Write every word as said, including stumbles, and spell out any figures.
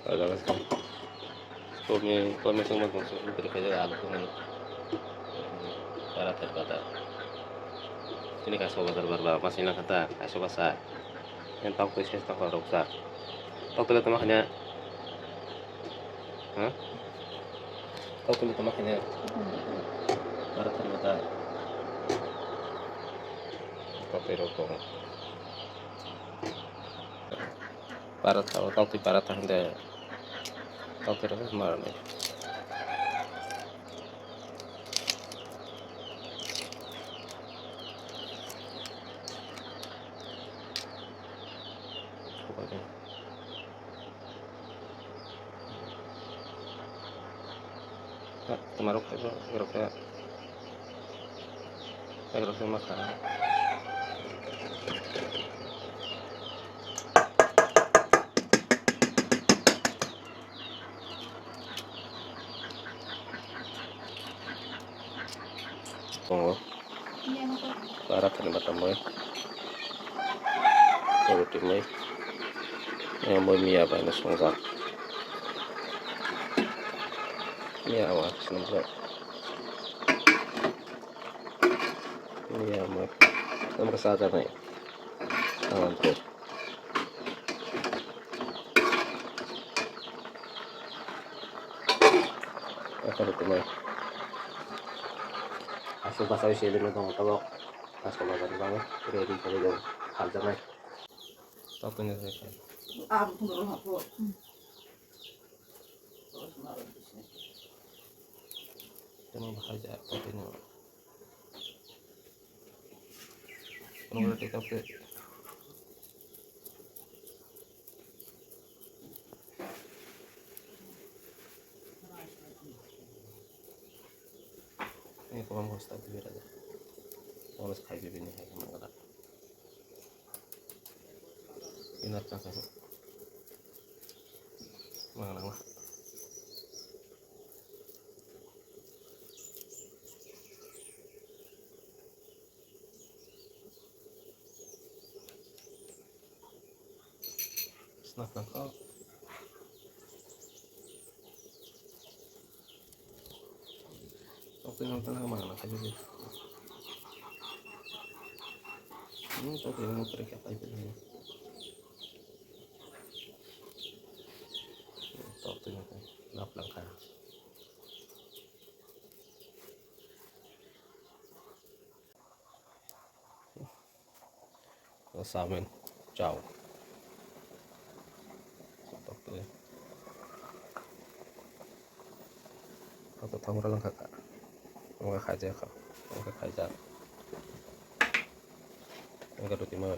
O jaga se. Komi, komi tongma tong se, bwtwr khe jaga alu tongmani. Bara thar bata. Chini kaisa bazar bar ba, masing lang kha ta, kaisa basa. Yang tok twi ses tok rok sa. Tok twi tama khanya. Ha? Tok twi tama khanya. Bara thar bata. Tok twi rok tong. Paratha, o tok twi paratha hwnkhe tok twi rok ma rwnai. Tama rok khe, rok khe. Egrok se ma kha. Tongo. Bara thani ma tongmai. Roti mai. Yang moi miya bai no songjak. Miya wa songjak. Iya, mak. Nama ka sa ta nai. Tangan ko. Apa tu mai? Asu pasal sih dulu dong, kalau pas kalau kan bang, ready kalau dong, hal jangan. Apa ni saya? Abu tu dulu aku. Tamo bahai ja, tapi no. Kono gora take up ke. Ini kolam hosta tu bera ja. Kolam khai bini hai kamera. Ina ta ka. Mana mana. Snack nangkok. Oke, nonton apa nggak nangkok juga. Ini tadi mau kerja apa itu nih? Top tu nangkok. Lap langkah. Samen chao. Ako thangra lang kha. Ang kha ja kha. Ang kha ja. Ang kha roti ma.